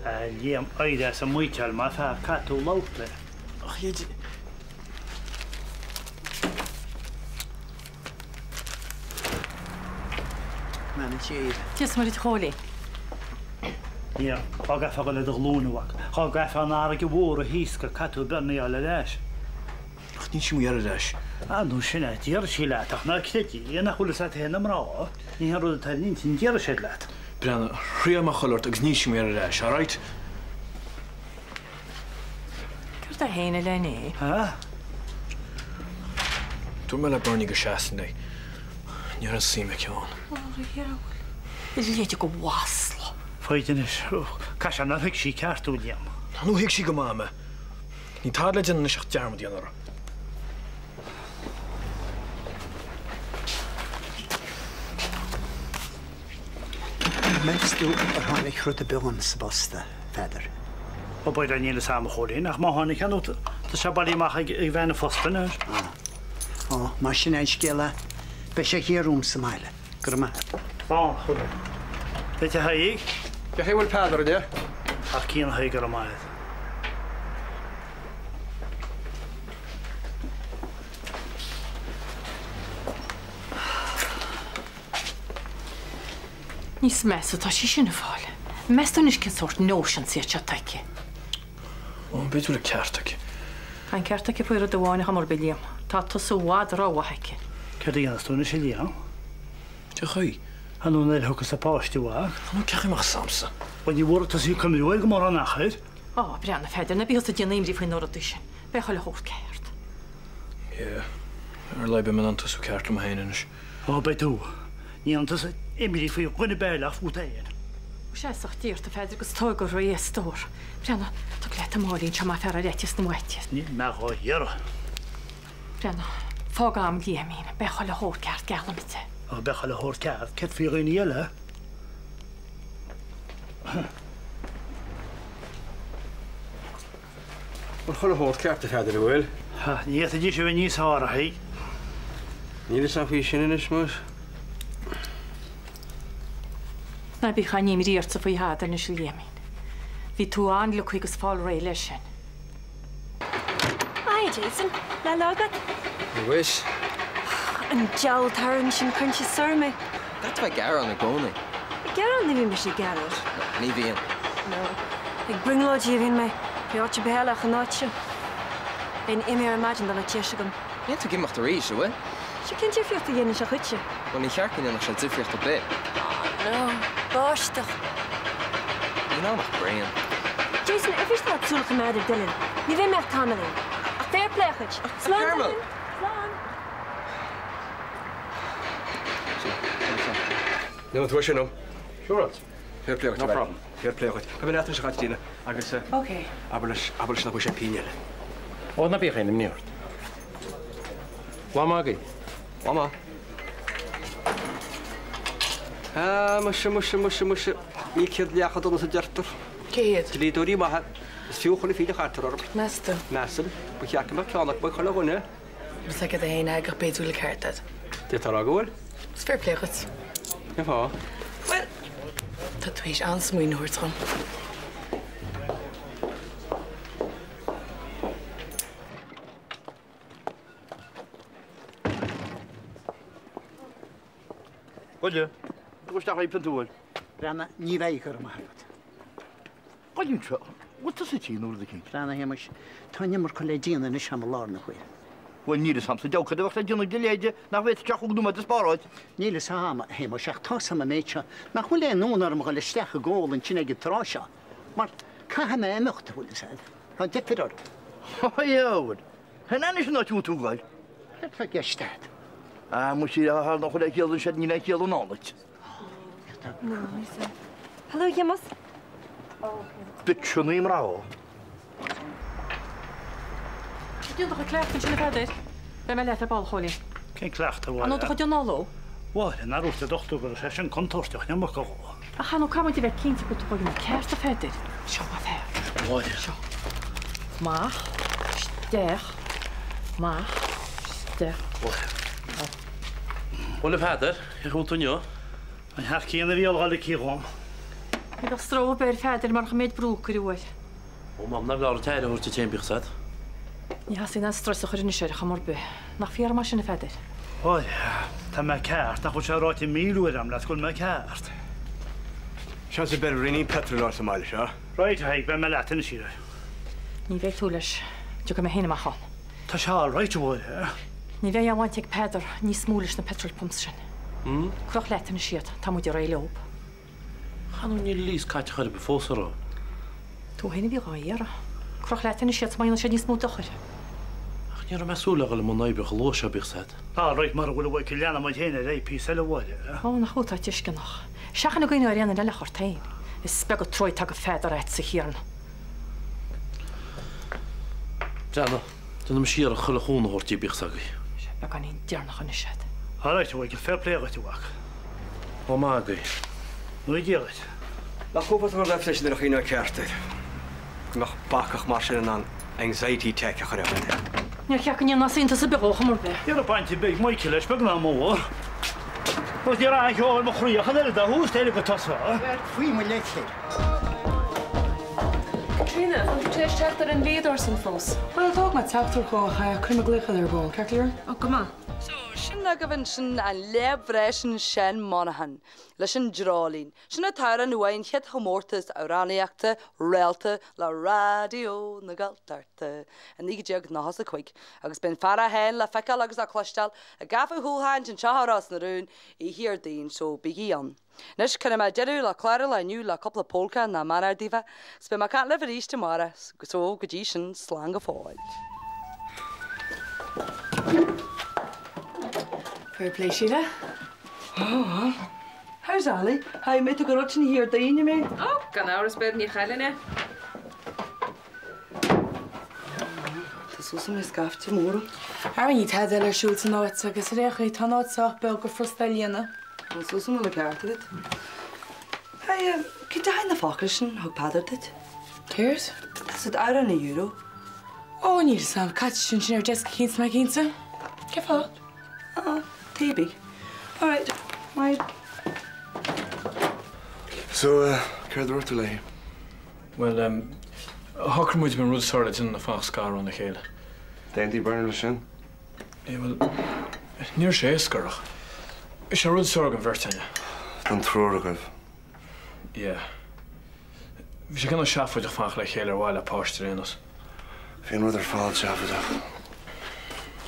A Liam, éirigh as an mbaoiteáil, mar fear, caithfidh tú labhairt léi. Ach Leaid. Beannacht Dé dhaoibh. Dia is Muire duit a Chóilín. Liam, dá gcaithfeá dul ar do ghlúine, a mhac, dá gcaithfeá an fharraige mhór a thaoscadh, caithfidh tú Bernie a fháil ar ais. Ach níl sí mo iarraidh ar ais. Ah, nó sin é, déarfaidh sí leat, ach ná creid í, nach bhfuil fhios agat féin na mná, ní haon rud atá ar an intinn, déarfaidh siad leat. Breathnaigh, thriail mé chuile shórt agus níl sí mo iarraidh ar ais, alright? Céard é féin a Lenny? Ha? Dúirt mé le Bernie go seasfainn léi. Ní raibh aon suim aici ann. Ó, a dhiabhail. A leithéid de mhasla. Foighid anois. Caithfidh sé nár thuig sí ceart thú, Liam. Nó thuig sí go maith mé. Níl tada le déanamh anois ach dearmad a dhéanamh uirthi. Meas tú ar tháinig rud ar bith dhom sa bpost, a Pheadair? Ó b'fhéidir, níl fhios a'm, a Chóilín, ach má tháinig, ar ndóigh tá sé bailithe amach ag bhean an phosta anois. Á. Ó, más sin é an scéal é, beidh sé thiar romham sa mbaile. Go raibh maith a't. Slán, a Chóilín. Duit a Thaidhg. Cén chaoi a bhfuil Peadar inniu? Ach cén chaoi, go raibh maith a't. Níos measa atá sí sin ag fáil. Meas tú anois cén sórt notions iad seo atá aici? Ó, b'fhéidir go bhfuil an ceart aici. Tá an ceart aici faoi rud amháin ar chuma ar bith, Liam. Tá tusa i bhfad rómhaith aici. Céard a dhéanfas tú anois, a Liam? Cén chaoi? Ar ndóigh nuair a thiocfas an páiste uaidh. Nó cén chaoi a mbeadh fhios a'msa? Bhuel, ní bhfuair tusa ag cuimhniú air go mórán achair. Á, breathnaigh, a Pheadair, ná bí thusa ag déanamh imní faoi na rudaí sin. Beidh chuile shórt ceart. Yeah. Ar a laghad beidh mé in ann tosú ceart liom féin anois. Ó, beidh tú. Ní dhéanann tusa imní faoi dhuine ar bith eile ach fút féin. Ó sea, is ach d'iarr, a Pheadair, agus tóg go réidh, a stór. Breathnaigh, tóg leat an máilín seo mar fear ar fhaitíos na bhfaitíos. Níl mé dhá iarraidh. Breathnaigh, fág a'm Liaimín, beidh chuile shórt ceart, geallaim duit é. Ó, beidh chuile shórt ceart, céard faoi dhaoine eile? Bhfuil chuile shórt ceart, a Pheadair, an bhfuil? Ní fhéadfaidís a bheith níos fearr, a Thaidhg. Níl fhios a'm faoi sin anois, muis. Ná bíodh aon imní ortsa faoi thada anois, a Liaimín. Bhí tú an-lucky agus fáil réidh leis sin. Hi Jason, lá lá agat? Muis. An diabhal torann sin, cuireann sé soir mé. Caithfidh tú bheith ag gearán i gcónaí. Ag gearán? Ní bhíonn mise ag gearán. Ní bhíonn. No. Ag brionglóidí a bhíonn mé. Faoi áit ar bith eile ach an áit seo. Bheinn imithe ar maidin dá mbeadh deis agam. Níl tú ag imeacht arís, an bhfuil? Sea, cén difríocht a dhéanann sé dhuitse? Bhuel, ní cheart go ndéanfadh sé difríocht ar bith. Oh no, báisteach. Níl ann ach braon. Jason, ar mhiste leat súil a choimeád ar Dylan? Ní bheidh mé ach tamaillín. Ach fair play dhuit. Slán, Carmel! Dylan! Slán! No, tabhair sin dom. Sure. Fair play dhuit. No problem. Fair play dhuit. Beidh mé leat anois a Chaitríona agus Ok. abair leis, abair leis nach bhfuil sé pínn eile. Ó, ná bíodh aon imní ort. Lá maith agaibh. Lá maith. Ah, muise, muise, muise, muise. Níl cead leaca donas a deirtear. Cé hiad? Dlíodóirí maithe. Is fiú chuile phínn a chaitear orthu. Meas tú? Measaim. Ba cheart go mbeadh ceann acu ag chuile dhuine. Is agat a fhéin ach b'fhéidir go bhfuil an ceart agat. D'fhéadfá a rá go bhfuil. Is fair play dhuit. Cén fáth? Bhuel, tá tú théis an-smaoineamh a thabhairt dhom. Buille, dul isteach ar phionta Breathnaigh, ní bheidh, go raibh maith agat. Goil anseo, bhfuil tusa tinn nó rud eicínt? Breathnaigh, a Shéamais, tá an iomarca le déanamh anois a'm i láthair na huaire. Bhuel, níl fhios a'msa deabhal cad a bheadh le déanamh ag do leithéide nach bhféadfadh teach chúig nóiméad a spáráil. Níl fhios a'm, a Shéamais, ach tá's a'm an méid seo, nach bhfuil aon fhonn orm a dhul isteach ag ól ansin ag an tráth seo, mar caithfidh mé imeacht, bhfuil fhios a'd. Tá deifir orm. A dhiabhail! An anois an áit a bhfuil tú ag goil? Céard tá i gceist a'd? Ah, muise, thar nach bhfuil aon chiall ansin, níl aon chiall i ndán duit. Hello, Shéamus. Bitseanna mná. Déan do chuid cleachtaidh ansin a Pheadair. Beidh mé leat ar ball, a Chóilín. Cén cleachtadh, a Mháire? An bhfuil do chuid análú? Mháire, nár dhúirt an dochtúir go raibh sé sin contúirteach, an iomarca dhó. Ach ar ndóigh caithfidh muid a bheith cinnte go bhfuil tú á dhéanamh ceart, a Pheadair. Seo, a fear. Mháire. Seo. Amach. Isteach. Amach. Isteach. Mháire. Bhuel, a Pheadair, cén chaoi a bhfuil tú inniu? An fear céanna a bhí ag dul aici dhom. Ní bheadh stró ar bith ar Pheadar murach an méid brú a cuireadh air. Ó Mam, nár leor duit aire a thabhairt duit féin bíodh 's agat. Ní theastaíonn aon strus a chur anois air ar chuma ar bith. Nach fíor mar sin a Pheadair? Óir, tá mé ceart, nach bhfuil sé ráite 1000 uair a'm leat go bhfuil mé ceart. Seans ar bith rinne petrol sa mbaile seo. Right, a Thaidhg, beidh mé leat anois, a Mháire. Ní bheidh tú leis. Tiocfaidh mé féin amach ann. Tá sé all right, a Mháire. Ní bheidh aon bhaint ag Peadar níos mó leis na petrol pumps sin. Croch leat anois iad, tá muid réidh leob. Chan níl lease caite chor ar bith fós orthu. Tú féin a bhí dhá iarraidh. Croch leat anois iad, má dhéanann siad níos mó dochair. Ach ní raibh mé ag súil le dhul i mbun oibre chomh luath seo, bíodh 's agat. All right, mura bhfuil a Mhichael, leanfaidh muid féin ar aghaidh píosa eile, a Mháire. Ó, nach thú atá tuisceanach. Seachain ag cuimhneamh ar aon duine eile ach ort féin. Is beag an truaigh atá do Pheadar a'dsa, a Thiarna. Breathnaigh, déanfaidh mise iarracht chuile chúnamh a thabhairt di, bíodh 's agaibh. Sé beagáinín deireanach anois iad. All right, a Mhichael, fair play dhuit, a mhac. Lá maith agaibh. Nó Dia dhuit. Nach uafásach an rud é freisin nuair a chuimhneofá ceart air, go mbeadh bacach mar sin in ann anxiety attack a chur ar dhuine. Níor cheart go ndéanfá iontas ar bith dhó chuma ar bith. Ní raibh baint ar bith ag Michael leis, beag ná mór. Agus ní raibh aon cheo ar mo chroí ach an oiread dá thús deireadh go tusa. Faoi mo leithcheal. Caitríona, an bhfuil tú tar éis teacht ar an dlíodóir san fós? Bhuel, d'fhág mé teachtaireacht dhó ach cuirfidh mé glaoch eile ar ball, ceart go leor? Ó, go maith. So, sin agaibh ansin an léamh bhreá sin Seán Monaghan leis an Dreoilín. Sin an t-amhrán a bhuaigh an chéad chomórtas amhránaíochta Réalta le Raidió na Gaeltachta i 1995 agus beidh an fear é féin le feiceáil agus le cloisteáil i gCaife Chúil Chaint anseo i Ros na Rún oíche Dhéardaoin, so bígí ann. Anois, cuirfidh mé deireadh le clár an lae inniu le cúpla polca nach mear daoibh, 's beidh mé ag caint libh arís amárach, so go dtí sin, slán go fóill. Fair play, Síle. Oh, well. How's Ali? Hi, mé tú go rud sin thiar daoine mé. Oh, gan amhras beidh ní chaillin é. Tá suas mé scaifte mór. Ara ní tada eile ar siúl san áit agus ar aon chaoi tá an áit sách beag go furasta a líonadh. Tá suas an bhfuil an ceart agat. Hey, cad é na focail sin thug Peadar duit? Céard? Tá siad amhrán na Euro. Ó, níl fhios a'm, caite sin sin ar desk eicínt mé cinnte. Cén fáth? Ah, taobhaigh. All right, bye. So, céard a dúirt tú léi? Bhuel, shocraigh muid an rud is fearr le déanamh ná fanacht scartha óna chéile. D'aontaigh Bernie leis sin? Yeah, bhuel, ní raibh sé éasca ach is é an rud is fearr don bheirt againne. Don triúr agaibh. Yeah. Bhí sé cineál seafóideach fanacht le chéile ar mhaithe le páiste ar aon nós. Bhí an rud ar fad seafóideach.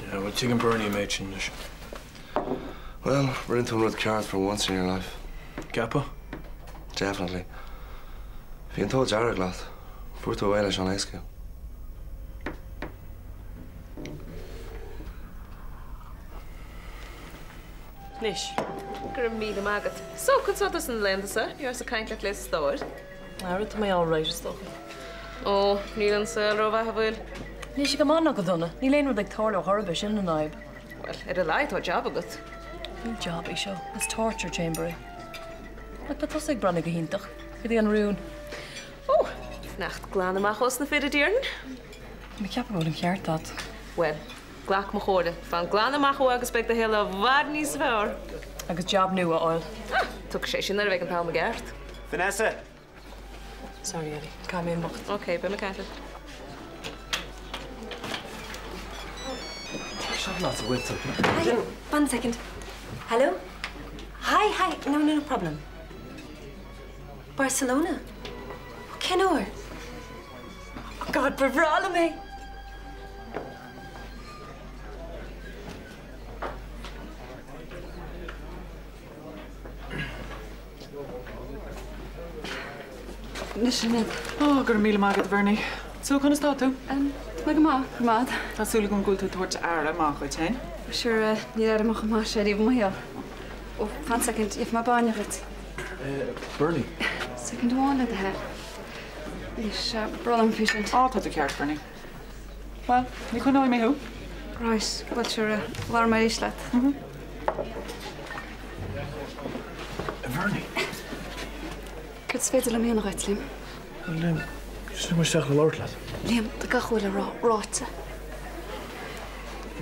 Yeah, bhuel, tuigeann Bernie an méid sin anois. Bhuel, rinne tú an rud ceart for once in your life. Ceapadh? Definitely. Bhí an t-ádh dearg leat. Fuair tú away leis an-éasca. Anois. Go raibh míle maith agat. So, conas atá tú sna laethanta seo? Ní rabhas ag caint leat le stór. Ara, tá mé alright, is dócha. Ó, níl an saol rómhaith, an bhfuil? Níl sé go maith ná go dona. Níl aon rud ag tarlú ar chor ar bith, sin an fhadhb. Bhuel, ar a laghad tá jab agat. Ní job é seo, is torture chamber é. Ach tá tusa ag breathnú go hiontach. Cad é an rún? Ó, fanacht glan amach ós na fir, a déarfainn. Tá mé ag ceapadh go bhfuil an ceart agat. Bhuel, glac mo chomhairle, fan glan amach uathu agus beidh do shaol i bhfad níos fearr. Agus jab nua a fháil. Ah, tiocfaidh sé sin nuair a bheidh an t-am i gceart. Vanessa! Sorry, Ellie. Caithfidh mé imeacht. Ok, beidh mé ag caint leat. Seo leat a bhfuil tú. Hi, one second. Hello? Hi, hi. No, no, no problem. Barcelona? Cén uair? Oh God, ba bhreá liom é! Anois sin iad. Ó, go raibh míle maith agat, a Bhernie. So, conas tá tú? Tá mé go maith, go raibh maith agat. Tá súil agam go bhfuil tú ag tabhairt aire maith dhuit féin. Sure, níor éirigh mé chomh maith sin riamh i mo shaol. Ó, fan soicind, gheobhaidh mé bainne dhuit. Bernie. Soicind amháin le do thoil. Anois, brón orm faoi sin. Á, tá tú ceart, Bernie. Bhuel, ní choinneoidh mé thú. Right, bhuel sure, labhróidh mé arís leat. Bernie. Cad is féidir liom a dhéanamh dhuit, Liam? Bhuel, Liam, just lig mé isteach le labhairt leat. Liam, tá gach a bhfuil le rá ráite.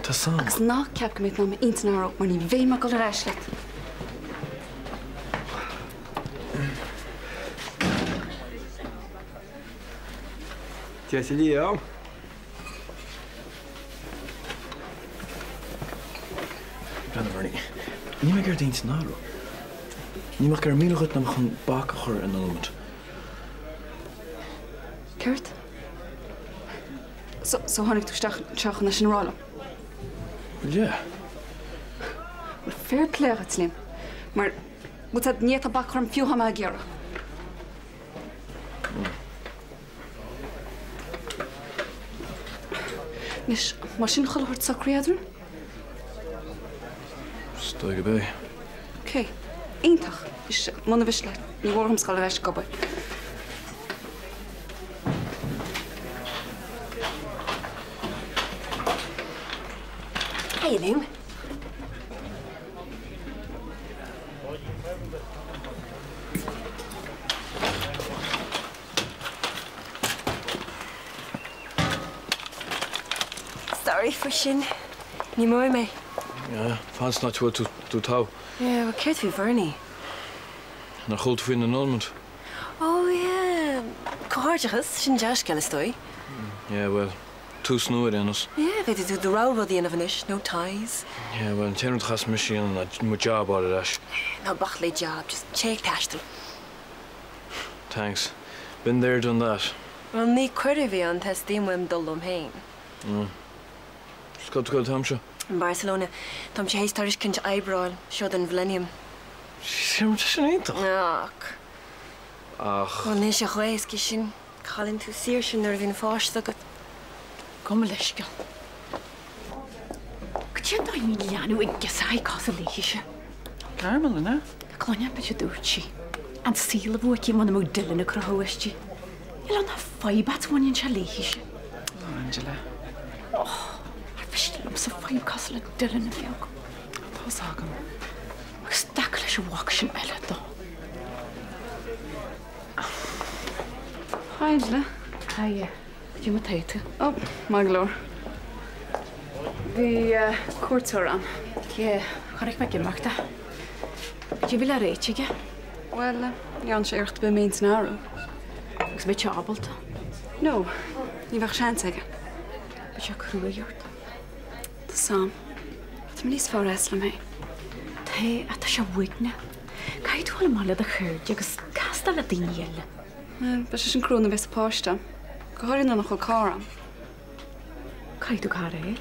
Tá sam. Agus ná ceap go mbeidh tú in ann m'intinn a athrú, mar ní bheidh mé ag dul ar ais leat. Dia duit a Liam. Breathnaigh a Bhernie, níl mé ag iarraidh d'intinn a athrú. Níl mé ach ag iarraidh míniú dhuit nach mé chun bac a chur ar an annulment. Céard? So, so tháinig tú isteach anseo chun é sin a rá liom? Well, yeah. Well, fair play dhuit, Liam. Mar, bhfuil 's a'd, ní fhéadfá bac a chur orm fiú dá mbeifeá ag iarraidh. Anois, mar sin chuile shórt socraithe eadrainn? Is dóigh gurb é. Ok. Iontach. Anois, muna mhiste leat, ní mór dhomsa dul ar ais ag obair. Hiya, Liam. Sorry faoi sin. Ní mór mé. Yeah, fan san áit a bhfuil tú, tú togha. Yeah, well céard faoi Bhernie? Nár chuala tú faoin annulment? Oh yeah, comhghairdeachas, sin dea-scéal is dóigh. Yeah, well, tús nua ar aon nós. Yeah, féadfaidh tú do rogha rud a dhéanamh anois, no ties. Yeah, well, an t-aon rud a chaithfeas mise a dhéanamh ná mo job a fháil ar ais. Ná bac le job, just téigh ag taisteal. Thanks. Been there, done that. Bhuel, ní cuireadh a bhí ann, teastaíonn uaim dul liom féin. Mm. Cá bhfuil tú ag dul an t-am seo? In Barcelona. Táimse théis tairiscint oibre a fháil, seod an mhillennium. Tá sin iontach! Ach. Ach. Bhuel, níl sé chomh héasca sin. Cailleann tú saoirse nuair a bhíonn pháiste agat. Gabh mo leithscéal. Cad é an dóigh a mbíonn leanbh ag girseach cosúil léithise? Carmel, an ea? Cluinim bit a dúirt sí. An saol a bheadh aici muna mbeadh Dylan ag croitheadh aisti. Níl ann ach fadhb as bhaineann sé léithise. Oh, Angela. Och, ar mhiste liomsa fadhb cosúil le Dylan a bheith agam? Tá's agam. Agus dtaca leis an mhac sin eile dó. Hi Angela. Hiya. Cad é mar tá tú? Oh, maith go leor. Bhí cuairteoir ann. Yeah, chonaic mé ag imeacht é. Cad é a bhí le réiteach aige? Bhuel, ní dhearna sé iarracht ar bith m'intinn a athrú. Agus an mbeadh sé ábalta? No, ní bheadh seans aige. Beidh sé cruaidh ort. Tá's a'm. Tá mé níos fearr as liom féin. Tá, ach tá sé uaigneach. Caithfidh tú dul amach le do chairde agus castáil le daoine eile. Beidh sé sin crua nuair a bheas páiste a'm. Go háirithe nuair nach bhfuil carr a'm. Caithfidh tú carr a fháil.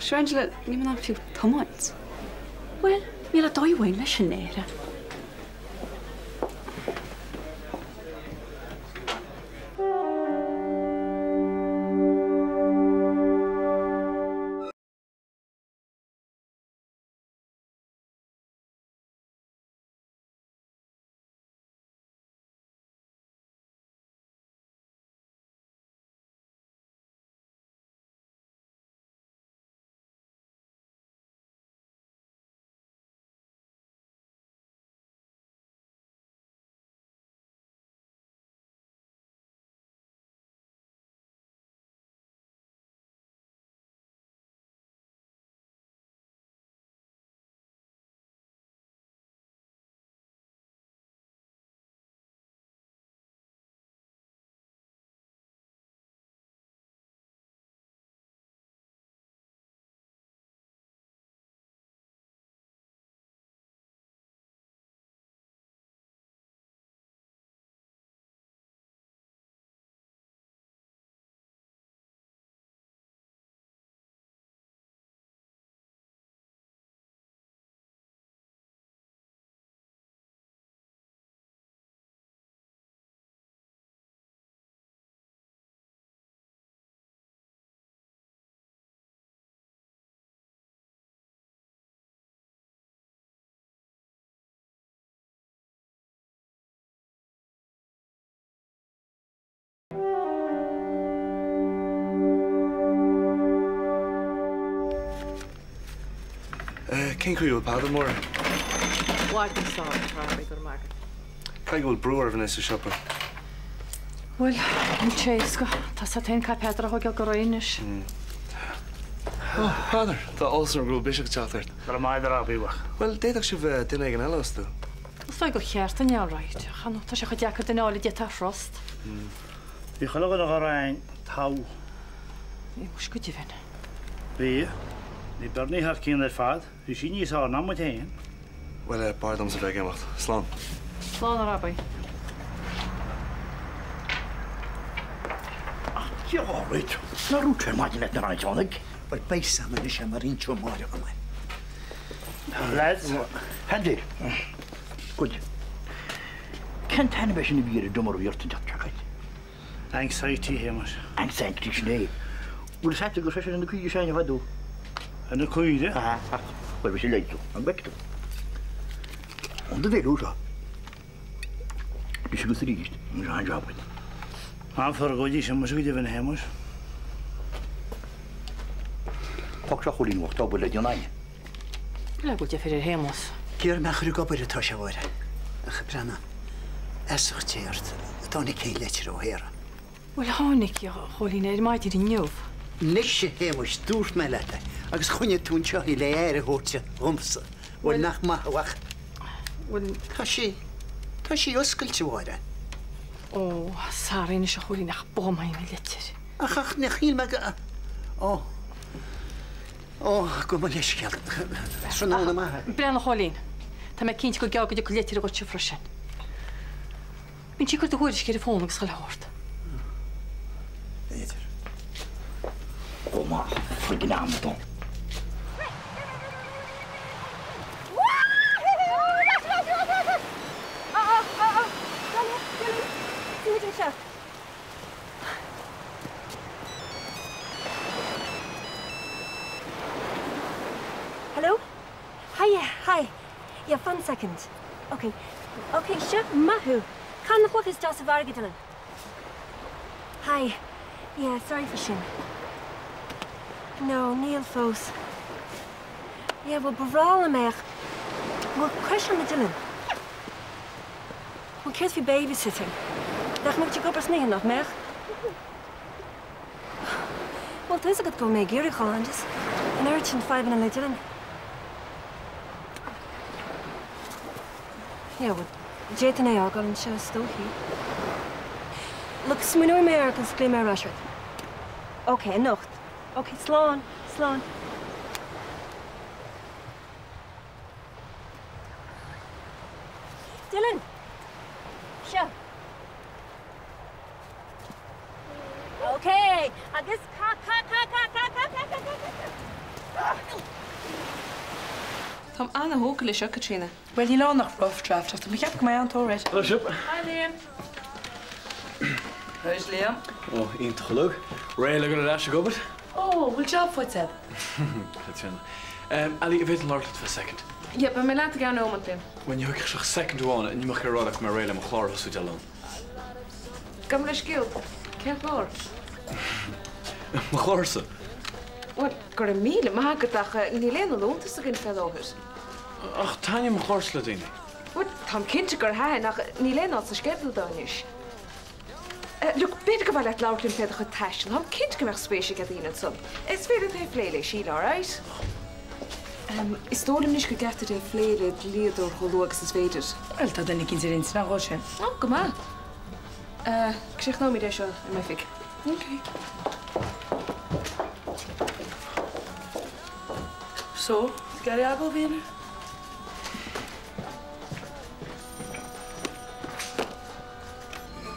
Sure Angela, níl mé in ann fiú tiomáint. Bhuel, níl ach dóigh amháin leis sin a athrú. Cén chaoi a bhfuil Peadar, Máire? Bhfad níos fearr, a Robbie, go raibh maith agat. Caithfidh go bhfuil brú oraibh anois sa siopa. Bhuel, níl sé éasca. Tá sé féin caithfidh Peadar a thógáil go réidh anois. Ó, Peadar, tá áthas orm go bhfuil biseach ag teacht ort. Go raibh maith agat, a Robbie, mhac. Bhuel, d'fhéadfadh sibh duine éigin eile a fhostú. Is dóigh gur cheart duine, alright. Ach tá sé chomh deacair duine a fháil a d'fhéadfadh a thrust. Bhí chuile dhuine dhá raibh. Togha. Bhí muis go deimhin. Bhí. Bhí Bernie thar cionn ar fad. Bhí sí níos fearr ná muid féin. Bhuel, b'fhearr domsa bheith ag imeacht. Slán. Slán a Robbie. Ach Dia dhá rith, nár dhúirt sé ar maidin leat nár tháinig? Bhuel, beidh 's a'm anois é mar inseoidh Máire dhom é. Lads. Peadar. Good. Cén t-ainm é sin a bhí ar an diomar a bhí ort an tseachtain seo caite? Anxiety, a Shéamais. Anxiety, sin é. Bhfuil 'fhios a'd go raibh sé sin ina caoire s'againne fadó? Ina caoire? Aha, ach bhuel bhí sé leigheasta, an bhfeic tú? An do bhéal seo. Bhí sé agus arís, an an-jab agat. An-phurgóidí sin, muise go deimhin, a Shéamais. Fág seo a Chóilín uacht, tá obair le déanamh a'inne. Le go bhfuil deifir ar Shéamus. Ag iarraidh mé a chur ag obair atá sé, a Mháire. Ach, a Bhreanna, fheasacht Dé ort, an dtáinig aon leitir ó Shéara. Bhuel, tháinig, a Chóilín, ar maidin inniu. Anois, a Shéamuis, dúirt mé leat é, agus choinnigh tú anseo í le aire a thabhairt di dhomsa. Bhuel, nach maith thú ach. Bhuel. Tá sí, tá sí oscailte, a Mháire. Ó, sorry anois, a Chóilín, ach b'fhuath liom an litir. Ach, ach, níor shíl mé go, ó. Ó, gabh mo leithscéal. Tráthnóna maith. Breathnaigh, a Chóilín. Tá mé cinnte gur gearr go dtiocfaidh litir dhuitse freisin. Bíonn sí ag cur do thuairisce ar an bhfón agus chuile shórt. B'fhéidir. Go maith, chuig an amadán. Hello? Hiya, hi. Yeah, fan second. Ok, ok, seo, maith thú. Caith na clocha isteach sa bhfarraige, Dylan. Hi. Yeah, sorry faoi sin. No, níl fós. Yeah, bhuel, ba bhreá liom é ach, bhuel, cuir sin le Dylan. Bhuel, céard faoi babysitting? Bheadh muid ag obair san oíche, nach mbeadh? Bhuel, tá fhios agat go bhfuil mé ag iarraidh dhul, Angus. An oiread sin fadhbanna le Dylan. Yeah, bhuel, d'fhéadfainn é a fhágáil anseo is dóichí. Look, smaoineoidh mé air agus glaofaidh mé ar ais ort. Ok, anocht. Ok, slán, slán. Dylan! Seo. Ok, agus ca ca ca ca ca ca ca ca ca ca. Táim ana-thógtha leis seo, Caitríona. Bhuel, níl ann ach rough draft ach tá mé ag ceapadh go mbeidh an-tóir air. Hello, sibh. Hi, Liam. How's Liam? Ó, iontach uilig. Réidh le dul ar ais ag obair? Ó, bhfuil job faighte agat? Caitríona. Ali, an bhféadfainn labhairt leat fá second? Yeah, beidh mé leat i gceann nóiméad, Liam. Bhuel, ní thógfaidh sé ach second amháin, níl mé ach ag rá leat go mbeidh réidh le mo chlár a thosú Dé Luain. Gabh mo leithscéal, cén clár? Mo chlársa. Bhuel, go raibh míle maith agat ach níl aon fholúntas againn fé láthair. Ach taitníonn mo chlársa le daoine. Bhuel, táim cinnte gur thaitin ach níl aon áit sa sceideal dó anois. Look, b'fhéidir gur mhaith leat labhairt linn fé do chuid taistil, táim cinnte go mbeadh spéis ag daoine ansan. Is féidir leat é a phlé le Síle, alright? Is dóigh liom anois go gceart duit é a phlé le dlíodóir chomh luath agus is féidir. Bhuel, tá duine eicínt ar intinn agam dhó sin. Ó, go maith. Críochnóimid é seo i m'oifig. Ok. So, ag iarraidh agallamh a dhéanamh?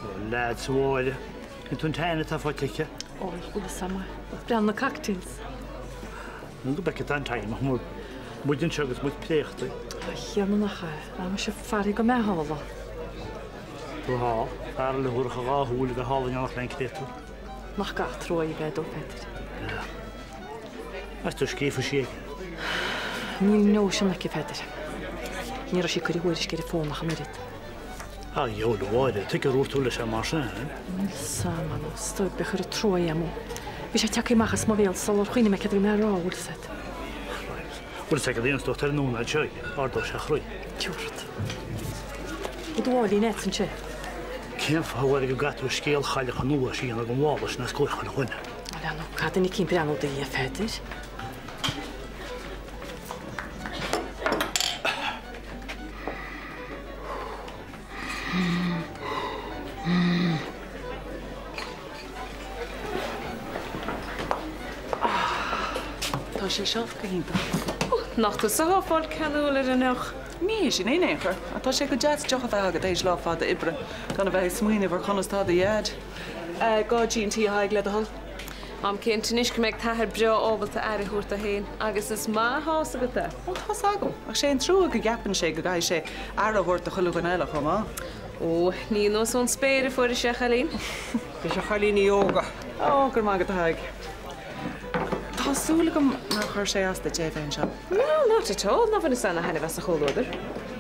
Ó leaids a Mháire, an tú an t-aon atá faighte aici? Ó, bhfuil fhios a'm. Breathnaigh na cocktails. Nó go bhfeicfidh tú an time ach muid anseo agus muid préachta. A Thiarna nach ea, tá mise faire go mbeidh thall. Tú thall, fear le thabharfadh a dhá shúil a bheith thall in éineacht le an créatúr. Nach gcaithfidh trua a bheith dó Pheadair. Meas tú ar scríofa sí aige? Níl an nóisean aici, Pheadair. Ní raibh sí ag cur a thuairisce ar an bhfón ach an oiread. A dhiabhail, a Mháire, tuige ar dhúirt tú leis é mar sin? Níl 's a'm, a nós, dóibh, chuir an trua é amú. Bhí sé tagtha amach as mo bhéal sular chuimhnigh mé céard a bhí mé a rá, bhfuil 'fhios a'd. Bhfuil 'fhios a'd cad a dhéanfas dochtúir an nóiméad seo, ardóidh sé a chroí. Tiúrfad. Bhfuil do mháilín a'd ansin? Cén fáth a Mháire go gcaithfidh tú scéal chailleach an fhuath a dhéanamh den mhála sin os comhair chuile dhuine? Bhuel, ar ndóigh, caithfidh duine eicínt breathnú do Dhia, a Pheadair. sé seo go hiontach. Ó, nach tusa atá ag fáil ceanúil ar an ndeoch? Ní hé sin in aon chor, ach tá sé go deas deoch a bheith agat théis lá fada oibre, gan a bheith ag smaoineamh ar chonas tá do dhaid. 2 G&T a Thaidhg, le do thoil. Táim cinnte anois go mbeidh t'athair breá ábalta aire a thabhairt dó féin, agus is maith atá's agat é. Ó, tá's agam, ach sé an trua go gceapann sé go gcaithfidh sé aire a thabhairt do chuile dhuine eile chomh maith. Ó, ní anuas ón spéir a fuairis é, a chailín. Leis an chailíní óga. Ó, go raibh maith agat, a Thaidhg. Tá súil agam nár chuir sé as duit é a bheith anseo. No, not at all, ná bhaineas ana-thaitneamh as an chomhluadar.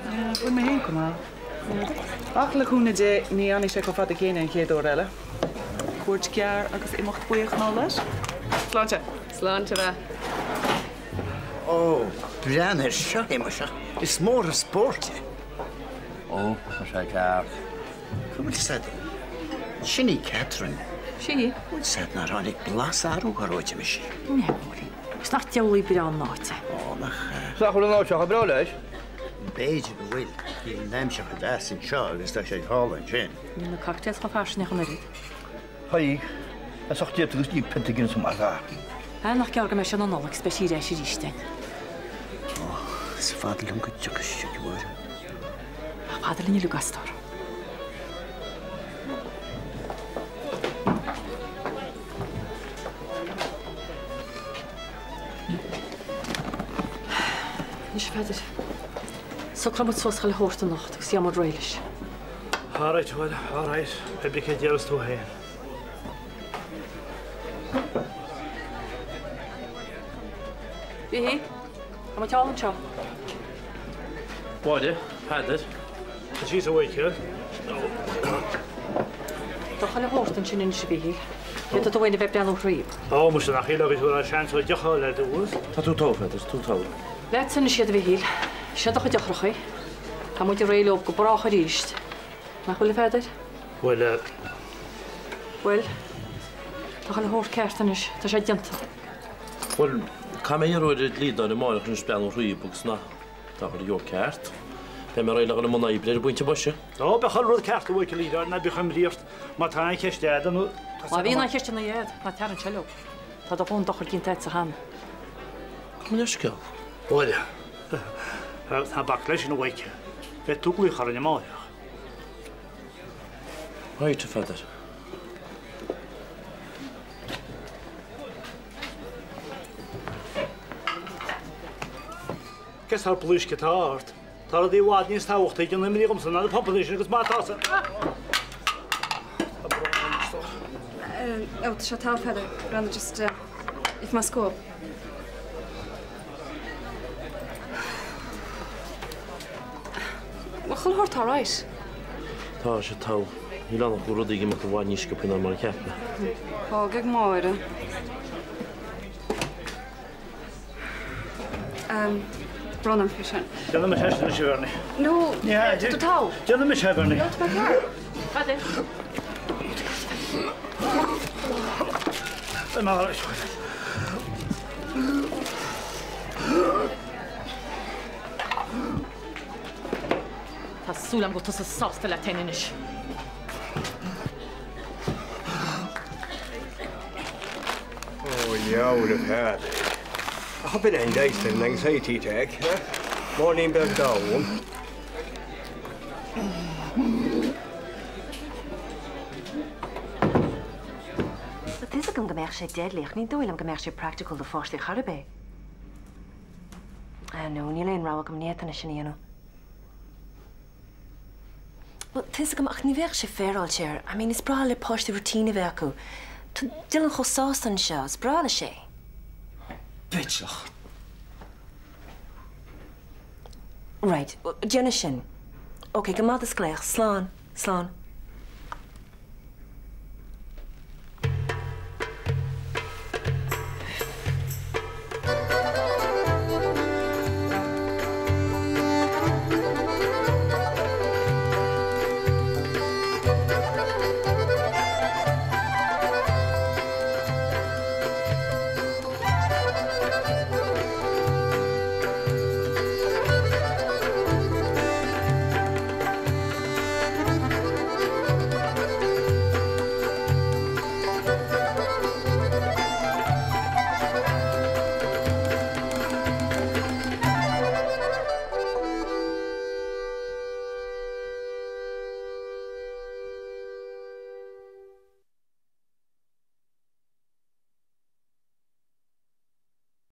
Bhain mé féin chomh maith. Ach le cúnamh Dé, ní fhanfaidh sé chomh fada céanna an chéad uair eile. Cuairt ghearr agus imeacht buíoch and all that. Sláinte! Sláinte mhaith. Ó, breathnaigh air seo, a Shéamais, is mór an spórt é. Ó, tá sé ceart. Cá bhfuil fhios a'd? Sin í Catherine. Sin í. Bhfuil fhios a'd nár tháinig blas arú ar uaidh mise. Neamhní. Is nach diabhlaí breá an áit é. Ó, nach ea. Nach bhfuil an áit seo chomh breá leis? B'fhéidir go bhfuil. Níl an aimsir chomh deas anseo agus tá sé thall ansin. Níl na cocktails chomh fairsing ach an oiread. Haigh, a socht déanta agus ní pionta Guinness mar atá. Ah, nach gearr go mbeidh sé ina Nollaig is beidh sí ar ais arís againn. Ó, is fada liom go dtiocfaidh sí a Mháire. Nach fada linn uilig, a stór. Anois, a Pheadair, socróidh muid suas chuile shórt anocht agus gheobhaidh muid réidh leis. Alright, bhuel, alright, pé bith cé déarfas tú féin. Mhichíl, tá muid thall anseo. Mháire, Peadar. Tá síos a Mhichíl. Tá chuile shórt ansin anois, a Mhichíl. Féadfaidh tú féin a bheith ag breathnú thríob. Ó, muise nach iontach go raibh seans ó deoch a fháil ar dtús. Tá tú togha, Peadar, tú togha. Leatsa anois iad, a Mhichíl. Seo do chuid eochrachaí. Tá muid réidh leo go brách arís. Nach bhfuil, a Pheadair? Bhuel, eh. Bhuel, tá chuile shórt ceart anois. Tá sé déanta. Bhuel, caithfidh mé iarraidh ar an dlíodóir amárach anois breathnú thríob agus na. Tá chuile shórt ceart. Beidh mé réidh le dhul i mbun oibre ar an bpointe boise. Ó, beidh chuile rud ceart a Mhichíl, ná bíodh imní ort. Má tá aon cheist a'd nó. Má bhíonn aon cheisteanna a'd, ná tar anseo leo. Tá do dhóthain dochair déanta a'dsa cheana. Gabh mo leithscéal. Bhuel, ná bac leis sin a Mhichíl. Beidh tú ag glaoch orainn amárach. Right, a Pheadair. Cén sórt blaoisc atá ort? Tá rudaí i bhfad níos tábhachtaí ag déanamh imní dhomsa ná na pumpanna sin agus má tá sa. Tá brón orm, a stór. Ó, tá sé togha, Peadar. Breathnaigh just if my scope. Bhuel, chuile shórt alright. Tá sé togha. Níl ann ach go bhfuil rudaí ag imeacht i bhfad níos sciobtha ná mar a cheap mé. Fág ag Máire. Brón orm faoi sin. Déanfaidh mise é sin anois, a Bhernie. No, Ní hea, tá togha. Déanfaidh mise é, a Bhernie. No, tá mé ceart. Cad é? Beidh mé alright. Tá súil agam go bhfuil tusa sásta leat féin anois. Ó, dheabhail a Pheadair. Ach ab in é an leigheas ar an anxiety attack, eh? Máirnín beag donn. Tá fhios agam go mbeadh sé deadly ach ní dóigh liom go mbeadh sé practical do pháistí chor ar bith. Ah no, níl aon rogha agam, ní fhéadfainn é sin a dhéanamh. Bhuel, tá fhios agam, ach ní bheadh sé féaráilte air. I mean, is breá le páistí routine a bheith acu. Tá Dylan chomh sásta anseo, is breá leis é. Bitseach. Right, déanfaidh sin. Ok, go maith do glaoch. Slán. Slán.